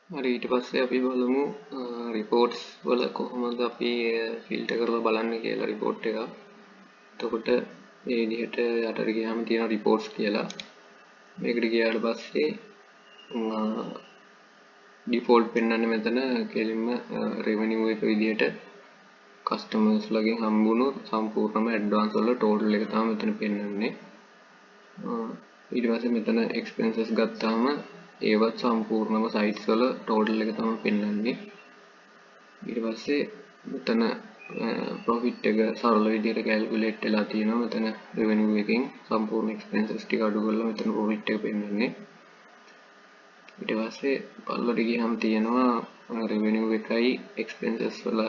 හරි, ඊට පස්සේ අපි බලමු රිපෝට්ස් වල කොහොමද අපි ෆිල්ටර් කරලා බලන්නේ කියලා රිපෝට් එක. එතකොට මේ විදිහට යටට ගියාම තියෙන රිපෝට්ස් කියලා. මේකට ගියාට පස්සේ ඩිෆෝල්ට් පෙන්වන්නේ මෙතන කෙලින්ම රෙවෙනියු එක විදිහට කස්ටමර්ස් ලගෙන් හම්බුණු සම්පූර්ණම ඇඩ්වාන්ස් වල ටෝටල් එක තමයි මෙතන පෙන්වන්නේ. ඊට පස්සේ මෙතන එක්ස්පෙන්සස් ගත්තාම ඒවත් සම්පූර්ණම සයිට්ස් වල ටෝටල් එක තමයි පෙන්වන්නේ. ඊට පස්සේ මෙතන ප්‍රොෆිට් එක සරල විදිහට කැල්කියුලේට් වෙලා තියෙනවා. මෙතන රෙවෙනියු එකෙන් සම්පූර්ණ එක්ස්පෙන්සස් ටික අඩු කරලා මෙතන ප්‍රොෆිට් එක පෙන්වන්නේ. ඊට පස්සේ පල්ලට ගියහම තියෙනවා රෙවෙනියු එකයි එක්ස්පෙන්සස් වල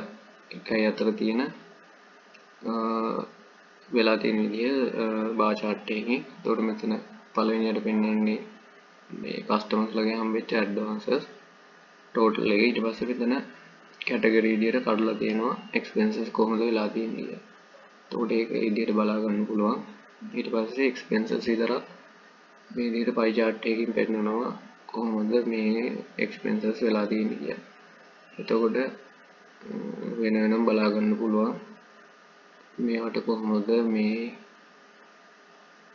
එකයි අතර තියෙන වෙලා තියෙන විදිහ බාර් චාට් එකකින්. එතකොට මෙතන පළවෙනියට පෙන්වන්නේ මේ කස්ටමර්ස් ලගෙන් හම්බෙච්ච ඇඩ්වාන්සස් ටෝටල් එක. ඊට පස්සේ මෙතන කැටගරි විදියට කඩලා තියෙනවා එක්ස්පෙන්සස් කොහොමද වෙලා තියෙන්නේ කියලා. එතකොට ඒක ඒ විදියට බලා ගන්න පුළුවන්. ඊට පස්සේ එක්ස්පෙන්සස් විතරක් මේ විදියට පයි චාට් එකකින් පෙන්නනවා කොහොමද මේ එක්ස්පෙන්සස් වෙලා තියෙන්නේ කියලා. එතකොට වෙන වෙනම බලා ගන්න පුළුවන් මේවට කොහොමද මේ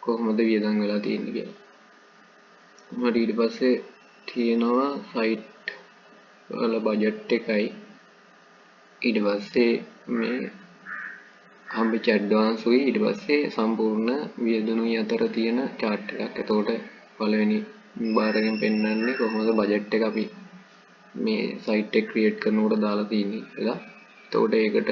කොහොමද වියදම් වෙලා තියෙන්නේ කියලා. හරි, ඊට පස්සේ තියෙනවා සයිට් වල බජට් එකයි, ඊට පස්සේ මේ හම්බෙච්ච ඇඩ්වාන්ස් උයි, ඊට පස්සේ සම්පූර්ණ වියදමුයි අතර තියෙන චාට් එකක්. එතකොට පළවෙනි බාර් එකෙන් පෙන්වන්නේ කොහොමද බජට් එක අපි මේ සයිට් එක ක්‍රියේට් කරනකොට දාලා තියෙන්නේ කියලා. එතකොට ඒකට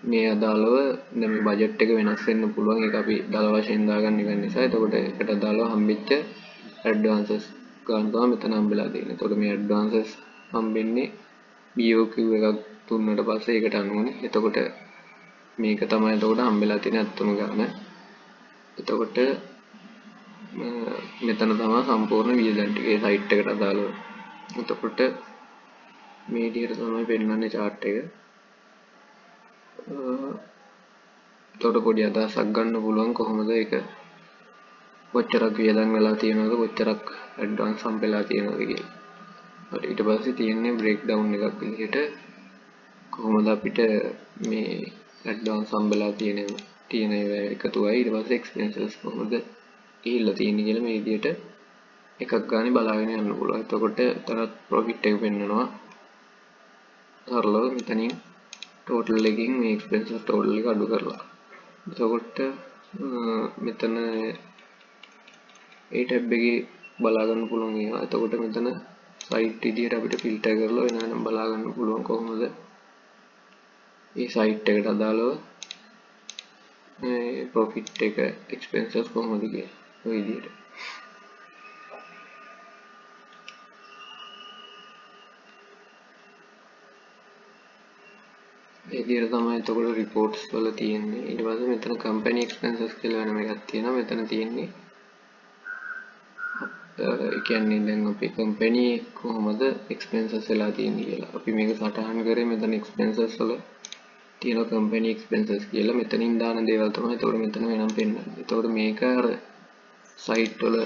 මේ අදාළව දැන් මේ බජට් එක වෙනස් වෙන්න පුළුවන්. ඒක අපි දල වශයෙන් දාගන්න එක නිසා. එතකොට ඒකට අදාළව හම්බෙච්ච ඇඩ්වාන්සස් ගන්න තමයි මෙතන හම්බෙලා තියෙන්නේ. එතකොට මේ ඇඩ්වාන්සස් හම්බෙන්නේ BOQ එකක් දුන්නට පස්සේ ඒකට අනුවනේ. එතකොට මේක තමයි එතකොට හම්බෙලා තියෙන ඇත්තම ගාන. එතකොට මෙතන තමයි සම්පූර්ණ වියදම් ටික ඒ සයිට් එකට අදාළව. එතකොට මේ විදිහට තමයි පෙන්වන්නේ චාට් එක. එතකොට පොඩි අදහසක් ගන්න පුළුවන් කොහොමද ඒක කොච්චරක් වියදම් වෙලා තියෙනවද, කොච්චරක් ඇඩ්වාන්ස් හම්බෙලා තියෙනවද කියලා. හරි, ඊට පස්සේ තියෙන්නේ බ්‍රේක් ඩවුන් එකක් විදිහට කොහොමද අපිට මේ ඇඩ්වාන්ස් හම්බෙලා තියෙන ඒවා එකතුවයි, ඊට පස්සේ එක්ස්පෙන්සස් කොහොමද ගිහිල්ලා තියෙන්නේ කියලා මේ විදිහට එකක් ගානේ බලාගෙන යන්න පුළුවන්. එතකොට එතනත් ප්‍රොෆිට් එක පෙන්නනවා සරලව මෙතනින් ටෝටල් එකකින් මේ එක්ස්පෙන්සස් ටෝටල් එක අඩු කරලා. එතකොට මෙතන ඒ ටැබ් එකේ බලා ගන්න පුළුවන් ඒවා. එතකොට මෙතන සයිට් විදියට අපිට ෆිල්ටර් කරලා වෙන වෙනම බලා ගන්න පුළුවන් කොහොමද මේ සයිට් එකට අදාළව මේ ප්‍රොෆිට් එක එක්ස්පෙන්සස් කොහොමද කියලා ඔය විදියට. ඒ විදියට තමයි එතකොට රිපෝට්ස් වල තියෙන්නේ. ඊට පස්සේ මෙතන කම්පැනි එක්ස්පෙන්සස් කියලා වෙනම එකක් තියෙනවා. මෙතන තියෙන්නේ ඒ කියන්නේ දැන් අපේ කම්පැනි කොහොමද එක්ස්පෙන්සස් වෙලා තියෙන්නේ කියලා. අපි මේක සටහන් කරේ මෙතන එක්ස්පෙන්සස් වල තියෙන කම්පැනි එක්ස්පෙන්සස් කියලා. මෙතනින් දාන දේවල් තමයි එතකොට මෙතන වෙනම පෙන්වන්නේ. එතකොට මේක අර සයිට් වල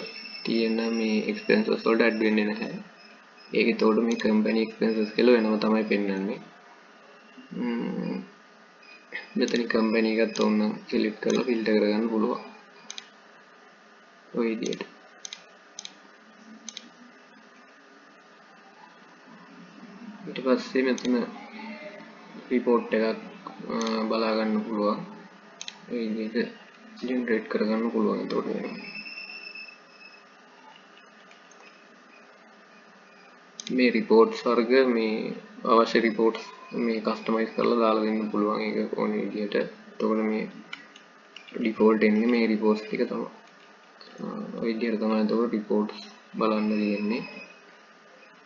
තියෙන මේ එක්ස්පෙන්සස් වලට ඇඩ් වෙන්නේ නැහැ. ඒක එතකොට මේ කම්පැනි එක්ස්පෙන්සස් කියලා වෙනම තමයි පෙන්වන්නේ. මෙතන කම්පැනි එකත් ඕනනම් සිලෙක්ට් කරලා ෆිල්ටර් කරගන්න පුළුවන්. ඔය විදියට. ඊට පස්සේ මෙතන රිපෝට් එකක් බලා ගන්න පුළුවන්. ඔය විදිහට ජෙනරේට් කරගන්න පුළුවන්. එතකොට වෙනවා. මේ රිපෝට්ස් වර්ග මේ අවශ්‍ය රිපෝට්ස් මේ කස්ටමයිස් කරලා දාලා දෙන්න පුළුවන් ඒක ඕන විදිහට. එතකොට මේ ඩිෆෝල්ට් එන්නේ මේ රිපෝට්ස් ටික තමයි. ඔය විදිහට තමයි එතකොට රිපෝට්ස් බලන්න තියෙන්නේ.